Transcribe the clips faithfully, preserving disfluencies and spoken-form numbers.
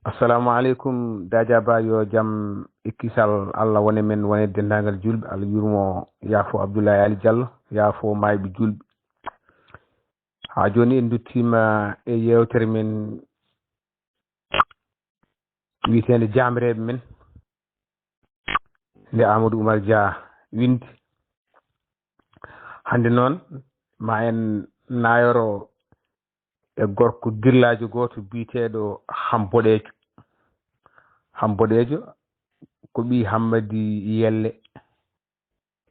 Assalamu aleykum, Daaja Ba, yo jam e kisal Allah wone men, wone denndaangal juulɓe. Allah yurmo, yaafo Abdoulaye Ali Diallo, yaafo maayɓe juulɓe. Haa jooni en nduttiima e yeewtere men wiyeteende Jaamreeɓe men, nde Amadou Oumar Dia winndi. Hannde noon, ma en naayoro e gorko girlaajo gooto biyeteeɗo Ham Boɗeejo. Ham Boɗeejo ko ɓii Hammadi Yelle.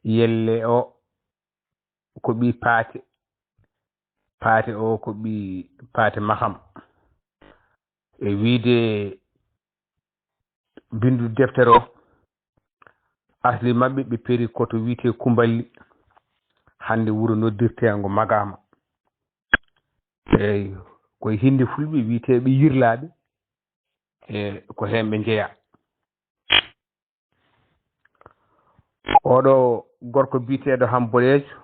Yelle o ko ɓii Paate. Paate o ko ɓii Paate Maham. E wiyde binnduɗo deftere o, asli maɓɓe ɓe peri ko to wiyetee Kumballi, hannde wuro noddirteengo Magaama. Eey, ko e hinnde fulɓe wiyeteeɓe Yirlaaɓe, e ko heen ɓe njeyaa. Oɗo gorko biyeteeɗo Ham Boɗeejo,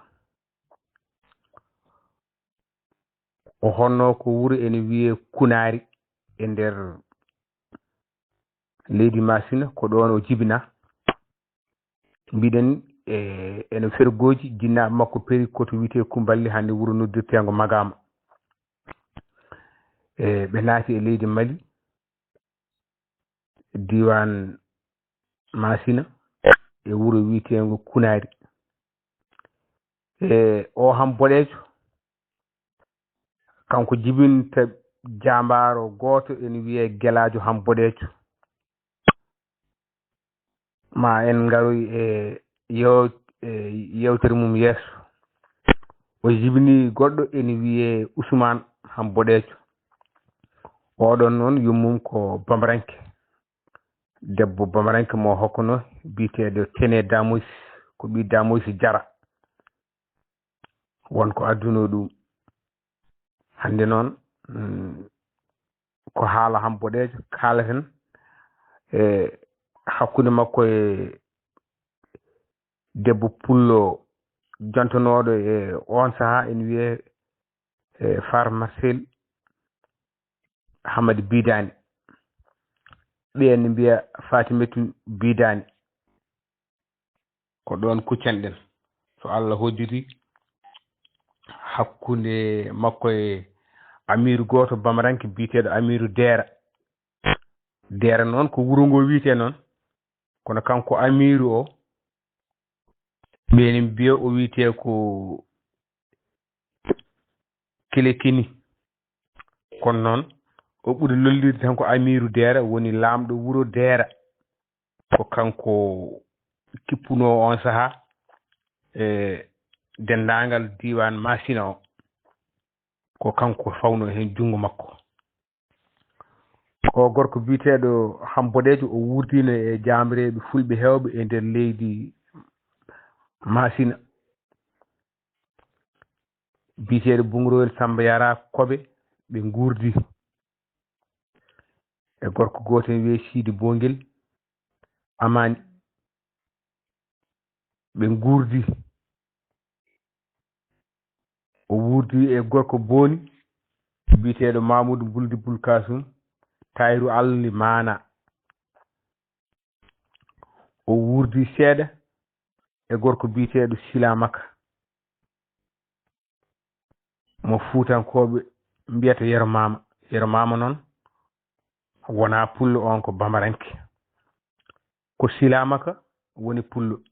o honnoo ko wuro ene wiyee Kunaari e nder leydi Maasina, ko ɗoon o jibinaa. Mbiɗen e ene fergooji, jinnaaɓe makko peri ko to wiyetee Kumballi, hannde wuro noddirteengo Magaama. E ɓe naati e leydi Mali, diiwaan Maasina, e wuro wiyeteengo Kunaari. E o Ham Boɗeejo, kanko jibinta jaambaaro gooto ene wiyee Gelaajo Ham Boɗeejo. Ma en ngaroy e yew-, e yeewtere mum yeeso. O jibini goɗɗo ene wiyee Usmaan Ham Boɗeejo. Oɗon noon, yummum ko Bamaranke. Debbo Bamaranke mo hokkuno biyeteeɗo Tene Damoysi, ko ɓii Damoysi Jara. Won ko addunoo ɗum. Hannde noon, mm, ko haala Ham Boɗeejo kaalaten e hakkunde makko e debbo pullo jontonooɗo e oon sahaa, ene wiyee, e, Far Marcel Hamadi Bidani. Ɓeen ne mbiya Fatimetu Bidani. Ko ɗoon kuccanɗen, so Allah hoddiri, hakkunde makko e amiiru gooto Bamaranke biyeteeɗo Amiiru Deera. Deera noon ko wuro ngo wiyetee noon, kono kanko amiiru o, ɓeen mbiya o wiyetee ko Kilekini. Kono noon, o ɓuri lollirde tan ko Amiiru Deera, woni laamɗo wuro Deera. Ko kanko kippunoo oon sahaa e denndaangal diiwaan Maasina o. Ko kanko fawnoo heen junngo makko. O gorko biyeteeɗo Ham Boɗeejo, o wuurdiino e jaamreeɓe fulɓe heewɓe e nder leydi Maasina. Biyeteeɗo Bungrowel Samba Yara Kobe, ɓe nguurdi e gorko gooto ene wiyee Siidi Bongel Amani. Ɓe nguurdi. O wuurdi e gorko booni biyeteeɗo Mamoudou Buldi Bulkasum, Tayru Alli Maana. O wuurdi seeɗa e gorko biyeteeɗo Silamaka, mo Fuutankooɓe mbiyata Yero Maama. Yero Maama noon wonaa pullo, oon ko Bamaranke. Ko Silamaka woni pullo.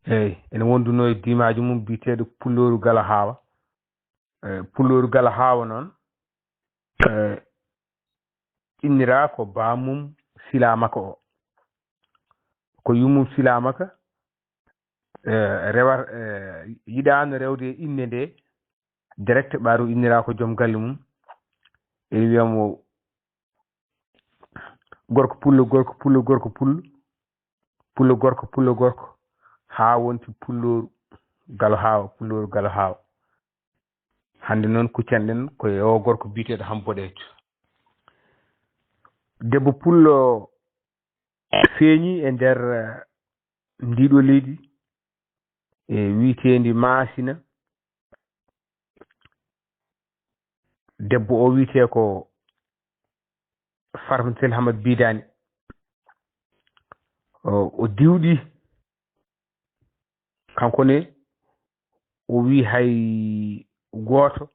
Eey, ene wondunoo e diimaajo mum biyeteeɗo Pullooru Galo Haawa. Eey, Pullooru Galo Haawa noon, eey, inniraa ko baamum Silamaka o. Ko yummum Silamaka, eey, rewata, eey, yiɗaano rewde e innde nde direct, ɓaaru inniraa ko joom galle mum. Ene wiya mo gorko pullo, gorko pullo, gorko pullo, pullo gorko, pullo gorko, haa wonti Pullooru Galo Haawa, Pullooru Galo Haawa. Hannde noon kuccanɗen ko e o gorko biyeteeɗo Ham Boɗeejo. Debbo pullo feeñi e nder, eh, ndiiɗo leydi, e wiyeteendi Maasina. Debbo o wiyetee ko Farmatel Hamad Bidani. O, o diwɗi, kanko ne, o wi hay gooto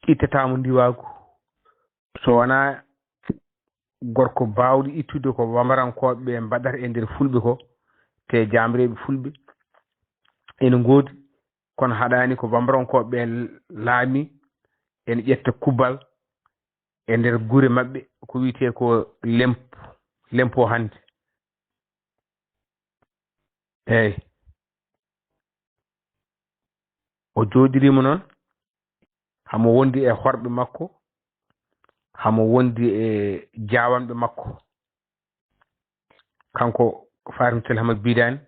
ittata mo ndiwaagu. So wonaa gorko baawɗo ittude ko bambarankooɓe ɓe mbaɗata e nder fulɓe ko, te jaamreeɓe fulɓe ene ngoodi, kono haɗaani ko bambarankooɓe ɓe laami, ene ƴetta kubbal e nder gure maɓɓe, ko wiyetee ko lempo, lempo hannde. Eey. O jooɗiriima noon, hamo wondi e horɓe makko, hamo wondi e jaawanɓe makko. Kanko Fatim Tel Hamad Bidani,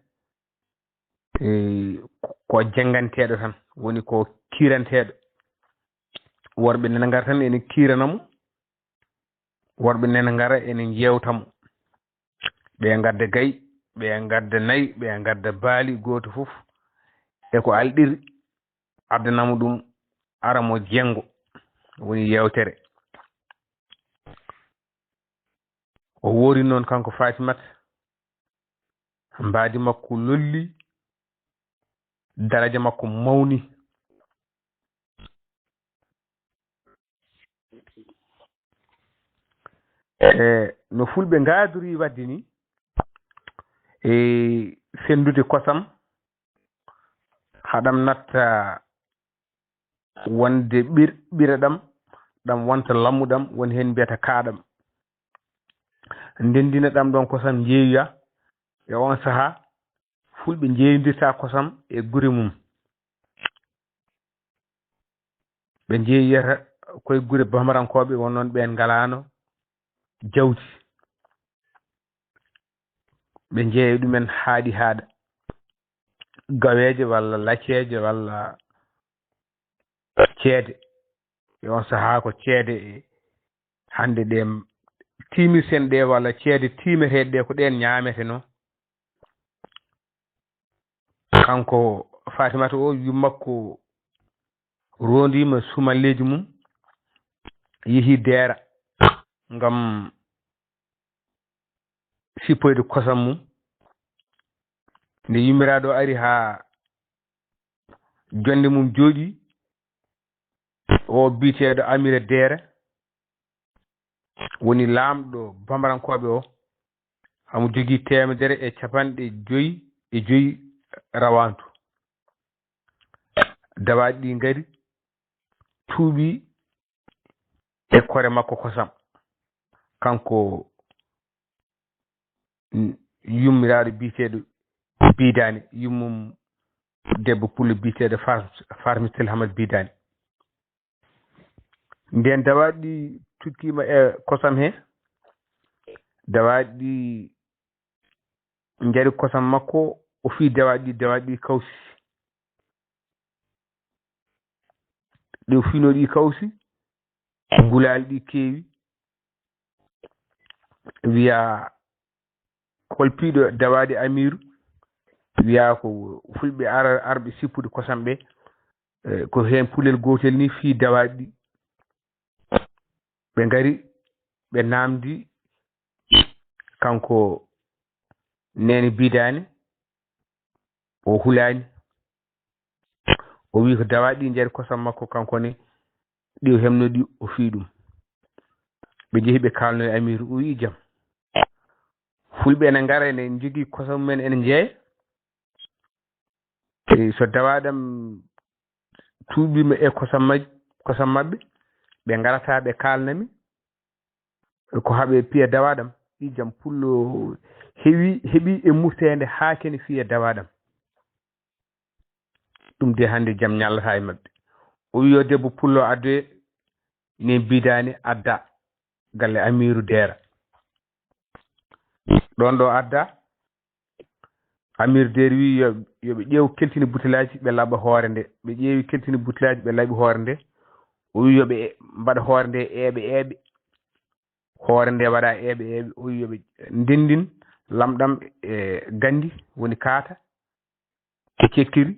e, ko jennganteeɗo tan, woni ko kiiranteeɗo. Worɓe nana ngara tan ene kiirana mo, worɓe nana ngara ene njeewta mo. Ɓe ngadda gayi, ɓe ngadda nayi, ɓe ngadda baali, gooto fof e ko alɗiri, addana mo ɗum, ara mo jenngo, woni yeewtere. O woori noon kanko Fatimata, mbaadi makko lolli, daraja makko mawni. E no fulɓe ngaadori waɗde ni, e fenndude kosam, haɗam natta wonde ɓir-, ɓira ɗam, ɗam wonta lammuɗam, woni heen mbiyata kaaɗam. Ndenndina ɗam ɗoon kosam njeeya e oon sahaa, fulɓe njeeyindirta kosam e gure mum. Ɓe njeeyata koye gure bamarankooɓe, won noon ɓeen ngalaano jawdi. Ɓe njeeya ɗumen haaɗi haaɗa. Gaweeje walla lacceeje walla ceede. E on sahaa ko ceede e hannde ɗe tiimirten ɗe walla ceede tiimeteeɗe ɗe ko ɗeen ñaametenoo. Kanko Fatimata o, yummakko rondiima sumalleeji mum, yehi Deera ngam sippoyde kosam mum. Nde yummiraaɗo ari haa jonnde mum jooɗi, o biyeteeɗo Amira Deera woni laamɗo bamarankooɓe o, hamo jogii teemedere e capanɗe joyi e joyi rawaandu. Dawaaɗi ɗi ngari, tuuɓi e kore makko kosam. Kanko, mm, yummiraaɗo biyeteeɗo Bidaani, yummum debbo pullo biyeteeɗo Far-, Farmistel Hamad Bidaani. Nden dawaaɗi ɗi tuttiima e kosam he, dawaaɗi ɗi njari kosam makko, o fii dawaaɗi ɗi, dawaaɗi ɗi kawsi. Ɗi o fiinoo ɗi kawsi, gulaali ɗi keewi. Wiyaa, hol piiɗo dawaaɗi Amiiru? Wiyaa ko fulɓe ara-, arɓe sippude kosam ɓe, eh, ko heen pulel gootel ni fii dawaaɗi ɗi. Ɓe ngari, ɓe naamndi kanko Neene Bidaani, o hulaani. O wii ko dawaaɗi ɗi njari kosam makko, kanko ne, ɗi o hemno ɗi, o fii ɗum. Ɓe njehi, ɓe kaalno e Amiiru, o wii, "Jam. Fulɓe ene ngara, ene njogii kosam mum en, ene njeeya. E so dawaaɗam tuuɓiima e kosam maj-, kosam maɓɓe, ɓe ngarata, ɓe kaalna mi ko haɓe piya dawaaɗam." Wii, "Jam." Pullo heewi, heɓi e murteende haa kene fiya dawaaɗam. Ɗum de hannde jam ñallataa e maɓɓe. O wii, "Yo debbo pullo addoye Neene Bidaani adda galle Amiiru Deera." Ɗoon ɗo adda, Amiiru Deera wii yo, yo ɓe ƴeew keltini butelaaji, ɓe laɓa hoore nde. Ɓe ƴeewi keltini butelaaji, ɓe laɓi hoore nde. O wii yo ɓe mbaɗa hoore nde eeɓe eeɓe. Hoore nde waɗa eeɓe eeɓe. O wii yo ɓe ndenndin lamɗam e ganndi, woni kaata, e cekkiri,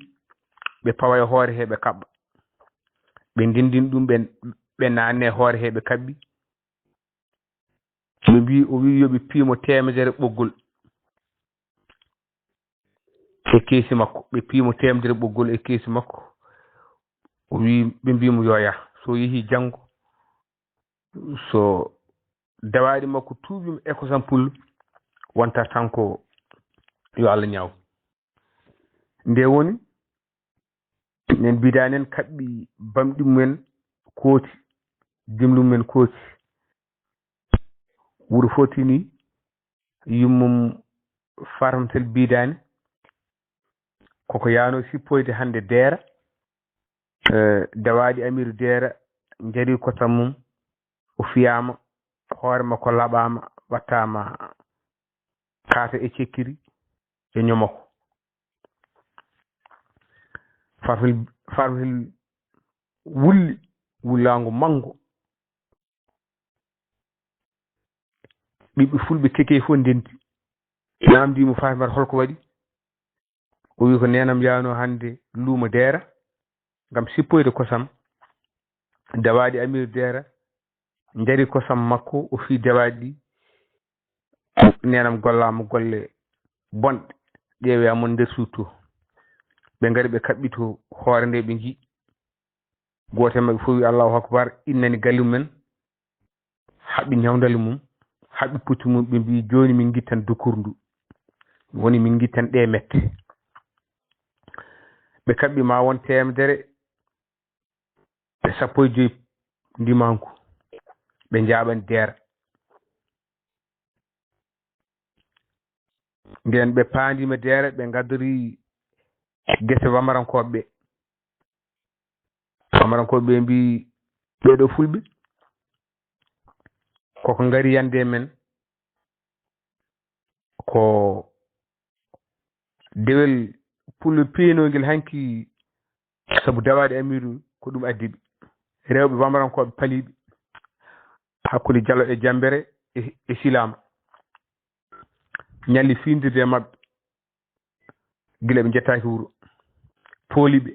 ɓe pawa e hoore he, ɓe kaɓɓa. Ɓe ndenndin ɗum, ɓe, ɓe naanne hoore he, ɓe kaɓɓi. Ɓe mbi, o wi yo ɓe piimo teemedere ɓoggol e keesi makko. Ɓe piimo teemedere ɓoggol e keesi makko. O wi, ɓe mbi mo yo yah. So yehi janngo, so dawaaɗi makko tuuɓiima e kosam pullo, wonta tan ko yo Allah ñaaw. Nde woni, nen bidaani en kaɓɓi bamɗi mumen kooti, dimlu mumen kooti. Wuro foti ni, yummum farmtel bidaani. Koko yaano sippoyde hannde deera. Eh, dawaaɗi Amiiru deera, njari kosam mum, o fiyaama, hoore makko laɓaama, wattaama kaata e cekkiri e ñomoko. Farfel, farfel wulli, wullaango manngo. Ɓiɓɓe fulɓe keke fof ndenti. Naamndi mo Fatimata holko waɗi? O wi ko neenam yaano hannde luumo deera ngam sippoyde kosam. Dawaaɗi Amiiru deera njari kosam makko, o fii dawaaɗi ɗi. Neenam gollaama golle bonɗe, ƴeewe amon nder suudu to. Ɓe ngari ɓe kaɓɓi to hoore nde ɓe nji. Gooto e maɓɓe fof wi Allahu Akbar, innani galle mumen, haɓɓi ñawndali mum, haɓɓi puccu mum, ɓe mbi jooni min ngittan dukur ndu. Woni min ngittan ɗe mette. Ɓe kaɓɓi ma won teemedere e sappo e joyi ndimanku. Ɓe njaaɓani deera. Nden ɓe paandiima deera, ɓe ngaddori gese wamarankooɓe ɓe. Wamarankooɓe ɓe mbi, ɓee ɗo fulɓe, koko ngari yande men, ko dewel pullo peenongel hanki, sabu dawaaɗi Amiiru ko ɗum addi ɓe. Rewɓe wamarankooɓe paliiɓe hakkunde Jalo e Jambere e, e Silaama. Ñalli fiindirde e maɓɓe, gila ɓe njettaaki wuro. Pooli ɓe.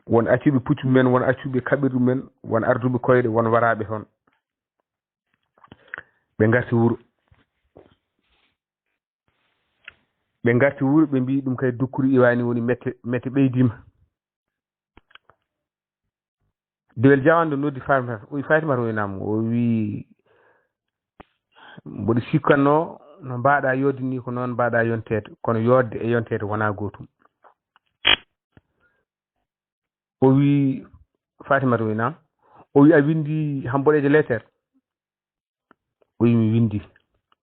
Won accuɓe puccu men, won accuɓe kaɓirɗe men, won arduɓe koyɗe, won waraaɓe toon. Ɓe ngarti wuro. Ɓe ngarti wuro, ɓe mbi ɗum kay dukkuru iwani woni mette, mette ɓeydiima. Dewel Jawanɗo noddi Fatimata, o wi Fatimata, o wi naam, o wi mboɗo sikkanno no mbaɗa yodde ni ko noon mbaɗa yonteede, kono yodde e yonteede wona gootum. O wi Fatimata, o wi naam, o wi a windi han boɗeejo leeter? O wi mi windi.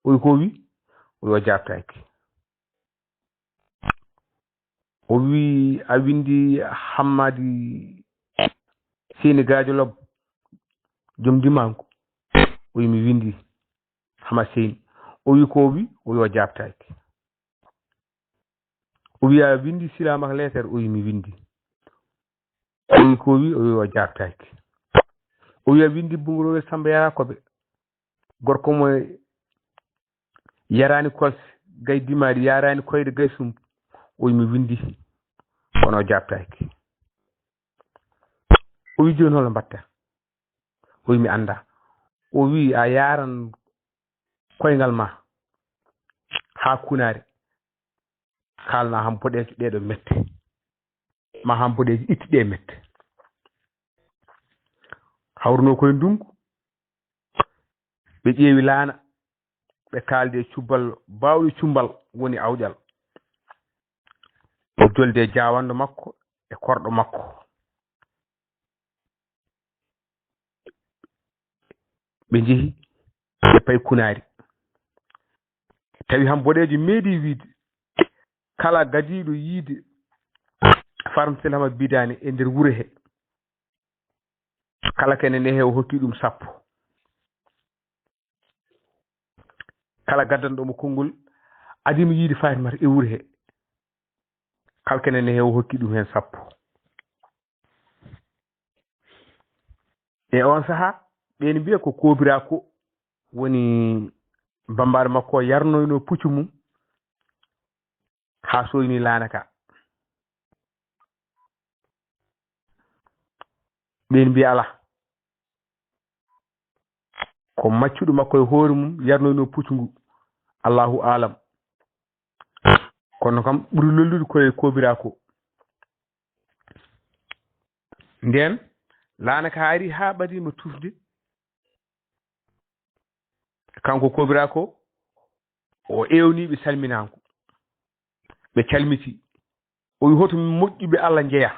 O wi ko wi? O wi o jaabtaaki. O wi a windi Hammadi Seyni Gaajo Lob, joom ndimanko? O wi mi windi Hammadi Seyni. O wi ko wi? O wi o jaabtaaki. O wi a windi Silaamaka leeter? O wi mi windi. O wi ko wi? O wi o jaabtaaki. O wi a windi Bunguroowel Samba Yarakoɓe, gorko mo yaraani kolse gay dimaaɗi, yaraani koyɗe gay sumbu? O wi mi windi, kono o jaabtaaki. O wi jooni holo mbatta? O wi mi annda. O wi a yaran koyngal ma haa Kunaari, kaalna han boɗeejo ɗee ɗo mette, ma han boɗeejo itti ɗee mette. Hawruno koye ndungu, ɓe ƴeewi laana, ɓe kaaldi e cubbal baawɗo cumbal woni awƴal. O joldi e jaawanɗo makko e korɗo makko. Ɓe njehi, ɓe payi Kunaari. Tawi han boɗeejo meeɗi wiide, kala gadiiɗo yiide Farm Sel Hamad Bidaane e nder wuro he, kala kene nehe o hokki ɗum sappo. Kala gaddanɗo mo konngol, adii mo yiide Fatimata e wuro he, kala kene nehe o hokki ɗum heen sappo. E on sahaa, ɓeen mbiya ko Koobira ko woni bambaɗo makko o yarnoyno puccu mum haa soyni laana ka. Ɓeen mbiya alaa. Ko maccuɗo makko e hoore mum yarnoyno puccu ngu. Allahu aalam. Kono kam ɓuri lollude ko e koobiraako. Nden laana ka ari haa ɓadii mo tufde. Kanko koobiraako o ewnii ɓe salminaango. Ɓe calmiti. O wi hoto moƴƴuɓe Allah njeya.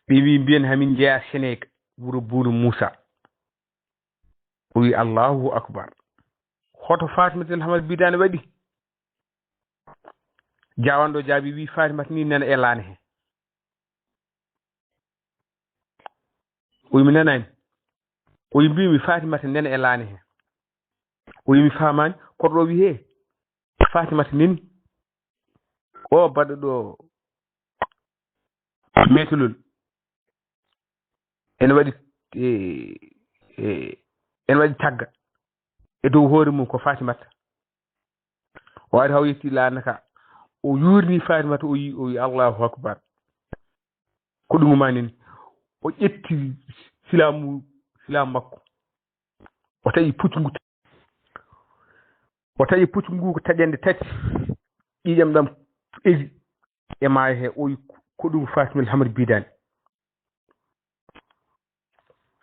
Ɓe wi mbiyen hamin njeya Seneek wuro Buunu Muusa. O wi Allahu Akbar. Hoto Fatimata El Hamad Bidane waɗi? Jaawanɗo jaabi wi Fatimata ni nana e laana he. O wi mi nanani. O wi mbimi Fatimata nana e laana he. O wi mi famani koɗo wi he. Fatimata nini. O baɗɗo ɗo metelol. Ene waɗi e, e, ene waɗi tagga e dow hoore mum ko Fatimata. O ari haw yetti laana ka. O yurni Fatimata o yi o yi Allahu Akbar. Ko ɗum ma nen o ƴetti silamu silamu makko. O taƴi puccu ngu. O taƴi puccu ngu ko taƴande tati. Ƴiƴam ɗam egi e maayo he o yi ko ɗum Fatimel Hamad Bidane.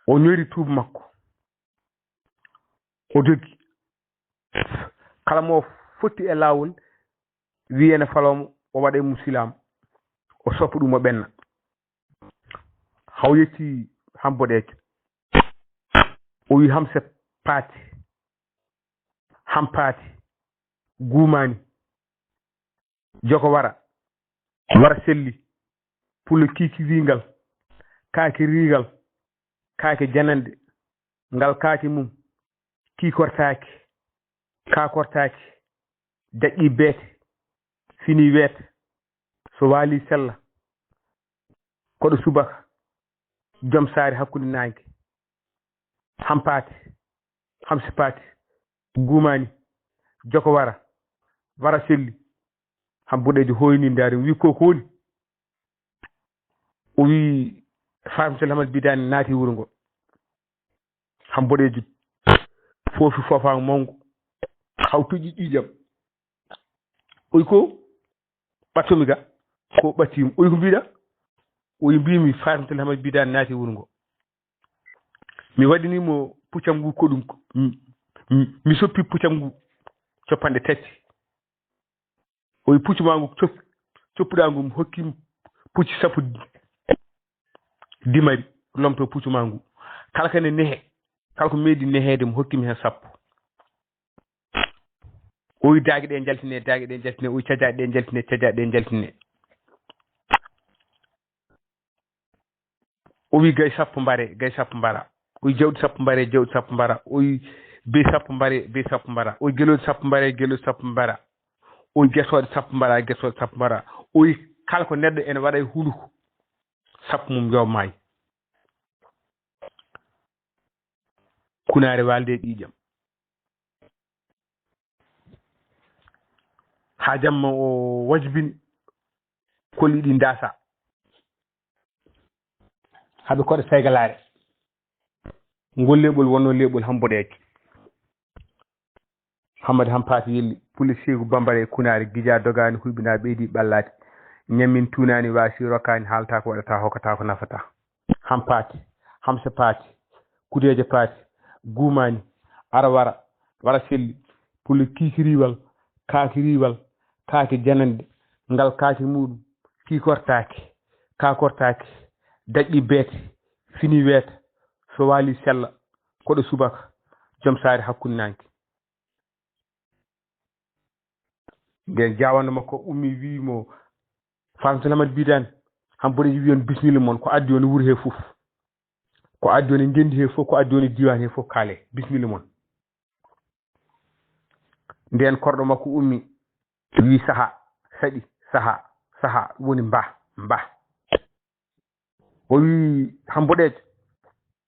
O ñori tuuba makko. O dogi. Kala mo fotti e laawol wi ene falomo o waɗa e mum silaam. O soppa ɗum o ɓenna. Haw yetti Hamboɗeejo. O wi Hamse paati. Hampaati. Guumaani. Joko wara. Wara selli. Pulo kiiki wiingal. Kaake riigal. Kaake janande. Ngal kaake mum. Kiikortaake. Kaakortaake. Daƴƴi beete. Fini weeta. So waali sella. Koɗo subaka. Joom saare hakkunde naange. Hampaate. Hamse paate. Guumaani. Joko wara. Wara selli. Hamboɗeejo hoyni ndaari wi ko ko woni. O wi Fatimata Hamad Bidane naati wuro ngo. Hamboɗeejo foofi foofaango mawngo. Hawtuji ƴiƴam. Oy ko ɓattomi ga ko ɓattiimo. Oy ko mbiɗa? Oy mbimi Fatimata Hamad Bidane naati wuro ngo. Mi waɗini mo puccam ngu ko ɗum ko. Mi, mi, mi soppi puccam ngu. Copanɗe tati. O wi puccu ma ngu cop-, coppuɗa ngu mi hokki pucci sappo di-, dimari lomto puccu ma ngu. Kala kene nehe, kala ko meeɗi neheede mi hokki mi hen sappo. O wi daage ɗe jaltine, daage ɗe jaltine, o wi cajaaɗe ɗe jaltine, cajaaɗe ɗe jaltine. O wi gay sappo mbare, gay sappo mbara. O wi jawɗi sappo mbare, jawɗi sappo mbara. O wi bey sappo mbare, bey sappo mbara. O wi gelooɗi sappo mbare, gelooɗi sappo mbara. O wi gesooɗe sappo mbara, gesooɗe sappo mbara. O wi kala ko neɗɗo ene waɗa e hunduko sappo mum yo maayi. Kunaare waalde e ƴiiƴam. Haa jamma o wajbini koli ɗi ndasa. Haa ɓe koɗa saygalaare. Ngol leeɓol wonno leeɓol hamboɗeejo. Hammadi Hampaati Yelli, Pule Seeku Bambara e Kunaare, gijaa dogaani, huyɓinaa ɓeydi ɓallaade. Ñammin tuunaani, waasi rokkaani, haaltaa ko waɗataa, hokkataa ko nafataa. Hampaati, Hamsa Paati, Kudeeja Paati, Guumaani, Ara Wara, Wara Selli, Pule Kiikiriiwal, Kaakiriiwal, Kaake Janande, ngal kaake muuɗum, kiikortaake, kaakortaake, daƴƴi beete, fini weeta, so waali sella, koɗo subaka, joom saare hakkunde naange. Nden jaawanno makko ummi wi'i mo, Faam Suleyman Bidan, han boɗeejo wi'i on bismilla mon, ko addi on e wuro he fof. Ko addi on e ngenndi he fof, ko addi on e diiwaan he fof, kaale, bismilla mon. Nden korɗo makko ummi, wi'i saha, saɗi, saha, saha, woni mba, mba. O wi'i han boɗeejo,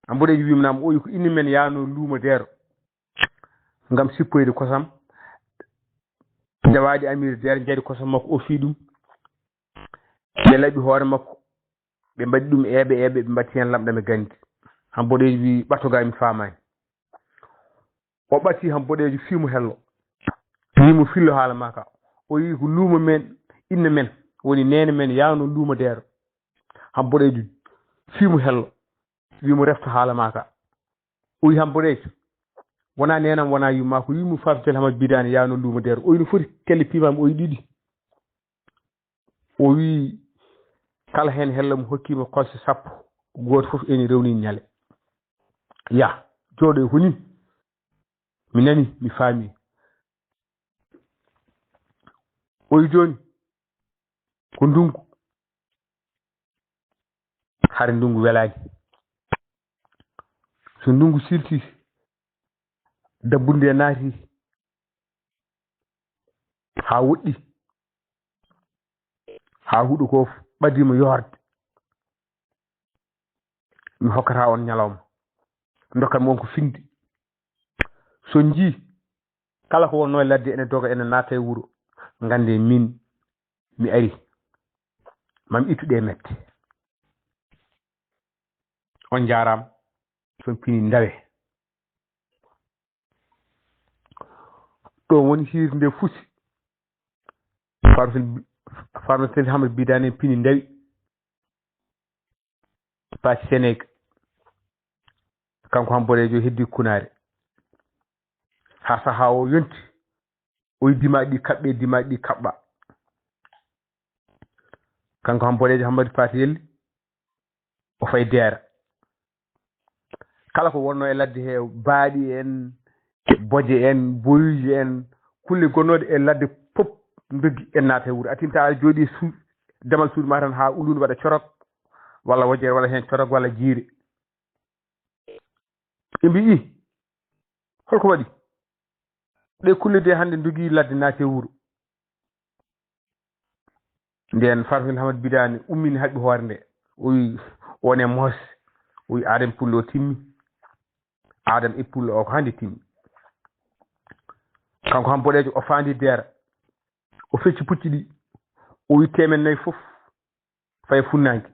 han boɗeejo wi'i mo naam, o wi'i ko inni men yaano luumo deero ngam sippoyde kosam. Nde waaɗi amiir deer, njari kosam makko, o fii ɗum. Ɓe laɓi hoore makko, ɓe mbaɗi ɗum eeɓe, eeɓe, ɓe mbaɗti heen lamɗam e ganndi. Han boɗeejo wi'i, ɓatto ga, mi faamaani. O ɓati Ham Boɗeejo fii mo hello. Wii mo fillo haala maa ka. O wii ko luumo men, inna men, woni neene men yawno luumo Deero. Ham Boɗeejo fii mo hello. Wii mo refto haala maa ka. O wii Ham Boɗeejo, wonaa neenam, wonaa yumma, ko yumma Fatou Sel Hamad Bidane yawno luumo Deero. O wii no foti kelle piimaami o wii ɗiɗi. O wii kala heen hello mo hokkiima kolse sappo, gooto fof ene rewni ñale. Ya, jooɗo e honi. Mi nani, mi faami. O wii jooni ko ndungu. Hari ndungu welaani. So ndungu silti, dabbunde naati, haa woɗɗi, haa huɗo ko ɓadiima yoorde. Mi hokkata on ñalawma. Ndokkan mi on ko fiŋde. So njii, kala ko wonnoo e ladde ene doga, ene naata e wuro, nganndee min mi ari. Maa mi ittu ɗe mette. On njaaraama. So on pini ndawe. Ɗo woni hiirde nde fusi. Farmasel, farmasel Hamad Bidane pini ndawi. Paati Seneeg. Kanko Ham Boɗeejo heddi kunaare. Haa sahaa o yonti. O wii dimaaɗi ɗi kaɓɓee, dimaaɗi ɗi kaɓɓaa. Kanko Ham Boɗeejo Hammadi Paati Yelli, o fayi Deera. Kala ko wonnoo e ladde he, baaɗi en, boje en, boyuuje en, kulle gonnooɗe e ladde fof ndoggi en naata e wuro. A tinta aɗa jooɗii su-, damal suudu maa tan haa ulundu waɗa corok, walla wojere waɗa heen corok, walla jiire. Ɓe mbiyi, "Ih, holko waɗi?" Ɗe kulle de hannde ndogii ladde naati e wuro. Nden Farfel Hamad Bidane ummini haɓɓi hoore nde. O wi, "Wone moos." O wi, "Aadam Pullo o timmi." Aadam e Pullo o ko hannde timmi. Kanko Ham Boɗeejo o faandi Deera. O fecci pucci ɗi. O wi, "Teemen nayi fof faye funnaange.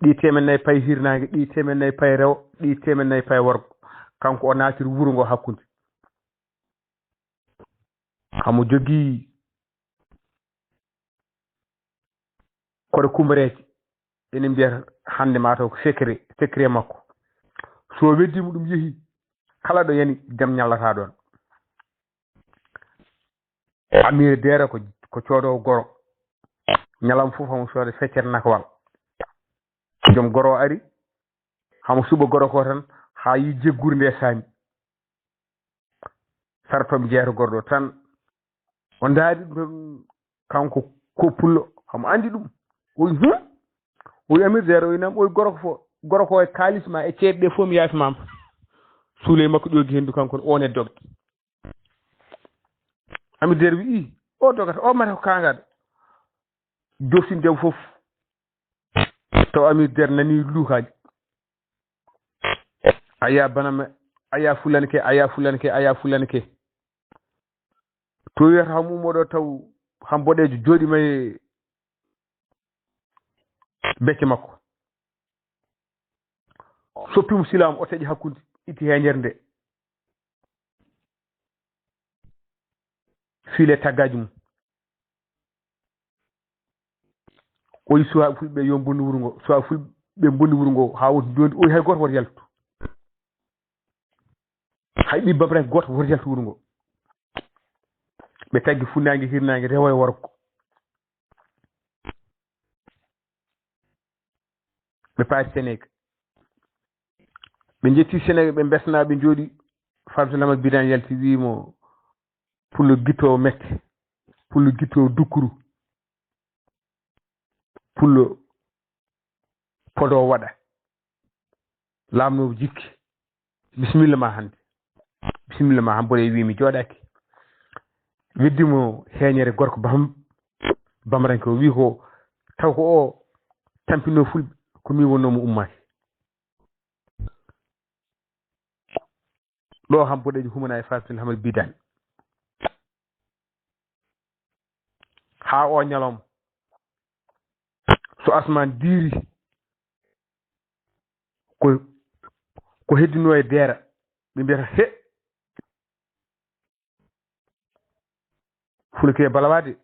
Ɗi teemen nayi paye hirnaange, ɗi teemen nayi paye rewo, ɗi teemen nayi paye worgo." Kanko o naatiri wuro ngo hakkunde. Hamo jogii koɗo kumbareeje. Ene mbiyata hannde maa taw ko secret, secret makko. So weddii mo ɗum yehi, kala ɗo yani, jam ñallata ɗoon. Amir Deera ko, ko coodoowo goro. Ñalawma fof hamo sooda feccere nakowal. Joom goro o ari, hamo suɓa goro ko tan, haa yi jegguure nde saami. Sartoɓe jeeto gorɗo tan. O ndaari ɗum tan, kanko ko Pullo, hamo anndi ɗum. O wi, "Hum?" O wi, "Amir Deera?" O wi, "Nam." O wi, "Goro ko fo-, goro ko e kaalis ma e ceeɗe ɗe fof mi yaafimaama." Suuley makko ƴoogi henndu kanko ne, on e dogde. Amir Deera wi, "Ii, o dogata, o mata ko kaangaɗo." Joftin debbo fof. Taw Amir Deera nani luukaaji. "Aya banama, aya fulanke, aya fulanke, aya fulanke." To wiyata hamo ummo ɗo taw Ham Boɗeejo jooɗiima e becce makko. Soppi mo silaamu, o taƴi hakkunde, itti heeñere nde. Fiile taggaaji mum. O wi suwaa fulɓe yo mbonnu wuro ngo. Suwaa fulɓe mbonni wuro ngo haa wonti ndondi. O wi hay gooto woto yaltu. Hay ɓii babiraaki gooto woto yaltu wuro ngo. Ɓe taggi funnaange, hirnaange, rewo e worgo. Ɓe paari Seneeg. Ɓe njetti Seneeg, ɓe mbesnaa, ɓe njooɗi. Farfel Hamad Bidane yalti, wii mo, "Pullo gitto mette, Pullo gitto dukkuru, Pullo podo waɗa. Laamnoowo jikke. Bisimilla ma hannde. Bisimilla ma." Ham Boɗeejo wi, "Mi jooɗaaki." Weddi mo heeñere gorko bam-, bamranke o wi ko taw ko o tampinno fulɓe, ko min wonno mo ummaaki. Ɗo Ham Boɗeejo humana e Fatimata Hamad Bidane. Haa o ñalawma, so asmaan diiri, ko, ko heddinoo e Deera, ɓe mbiyata, "He, Fulke balawaade.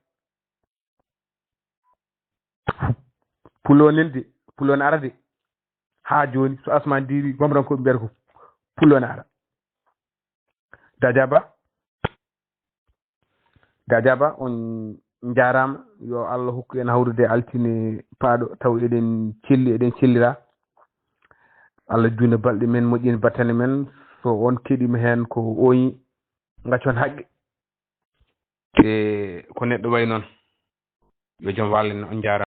Pulo nelde, pulo na arade. Haa jooni, so asmaan diiri, gomrankooɓe mbiyata ko pulo na ara. Dajaba, Dajaba, on njaaraama. Yo Allah hokku en hawrude altine paaɗo, taw eɗen celli, eɗen cellira. Allah juuna balɗe men, moƴƴin battane men. So on keɗiima heen ko ooñi, ngaccon haqqe. E ko neɗɗo wayi noon. Yo jom wallen, on njaaraama.